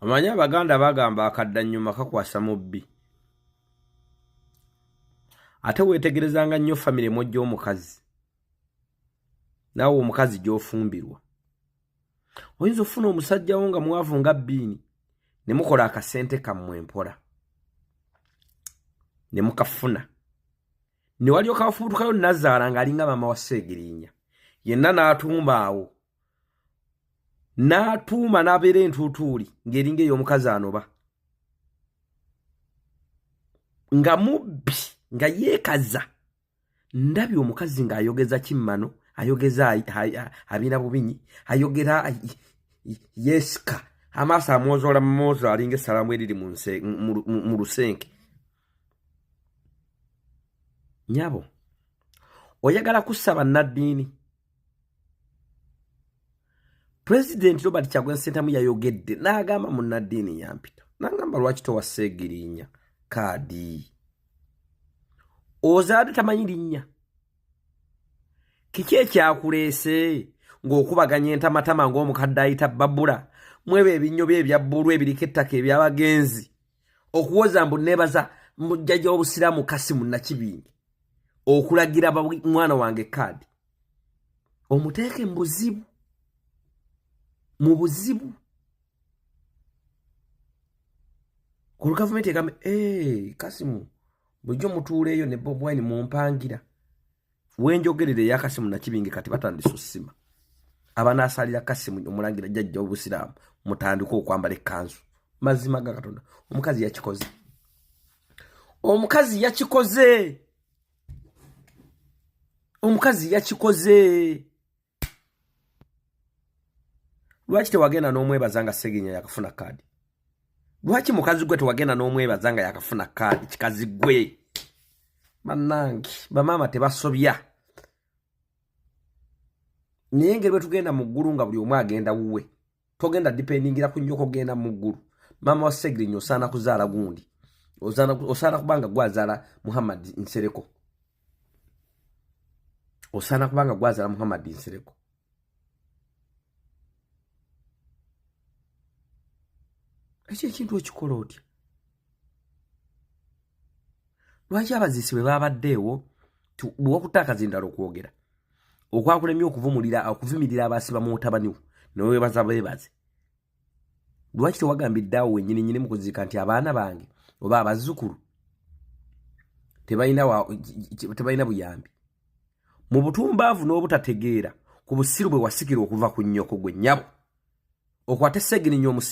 Omanyi Abaganda bagamba akaddannyuma kakwasa mubbi. Ate weetegerezanga nnyo famire mw'ojja omukazi, naawe omukazi gy'ofumbirwa. Oyinza okufuna omusajja wo nga mwavu nga bbiini ne mukola akasente kammwe mpola ne mukafuna ne walyoka wafubutukayo nazaala ng'alinga maama wa Sseegiriinya yenna n'atumba awo n'atuuma n'abeera entuutuuli ng'eringa ey'omukazi anoba nga mubbi nga yeekaza. Ndabye omukazi ng'ayogeza kimmano, ayogeza abina bubinyi, ayogera yeesika amaaso amwozoola mumoozo alinga essalaamu eriri mu lusenke. Nyabo oyagala kussa bannaddiini? Pulezidenti Robert Kyagulanyi Ssentamu yayogedde n'agamba munnaddiini yampita n'agamba lwaki towa Sseegiriinya kaadi, ozaade tamanyi linnya, kiki ekyakuleese ng'okubaganya entamatama ng'omukadde ayita babula mwebo ebinnyo bye ebya bbulu ebiriko ettaka eby'abagenzi okuwoza mbu neebaza mujjajja w'obusiraamu Kasimu Nakibinge okulagira mwana wange kaadi omuteeke mu buzibu, mu buzibu. Olwo gavumenti egambe ee Kasimu bulijjo mutuuleeyo ne Bobi Wine mumpangira. Wenjogerera eya Kasimu Nakibinge kati batandise osima abanaasalira Kasimu omulangira jjajja w'obusiraamu mutandike okwambala ekkanzu. Mazima ga Katonda omukazi yakikoze, omukazi yakikoze, omukazi yakikoze. Lwaki tewagenda n'omwebaza nga Segirinya yakafuna kaadi? Lwaki mukazi gwe tewagenda n'omwebaza nga yakafuna kaadi? Kikazi gwe bannange, bamaama tebasobya, naye engeri bwe tugenda mu ggulu nga buli omu agenda wuwe, togenda dipendingira ku nnyoko genda mu ggulu. Maama wa Segirinya osaana kuzaala gundi, osaana kubanga gwazaala Muhammad Nsereko, osaana kubanga gwazaala Muhammad Nsereko. Ekyo ekintu okikola otya? Lwaki abaziisi bwe babaddeewo bwewakutta akazindalo okwogera okwakulemye okuvumulira okuvumirira abasiba mu mutabani wo newebaza bebaze, lwaki tewagambidde awo wenyini nyini mu kuziika nti abaana bange oba abazzukulu tebalina buyambi? Mu butumbaavu n'obutategeera ku busiru bwe wasikira okuva ku nnyoko gwe nnyabo okwate Segirinya omusiru.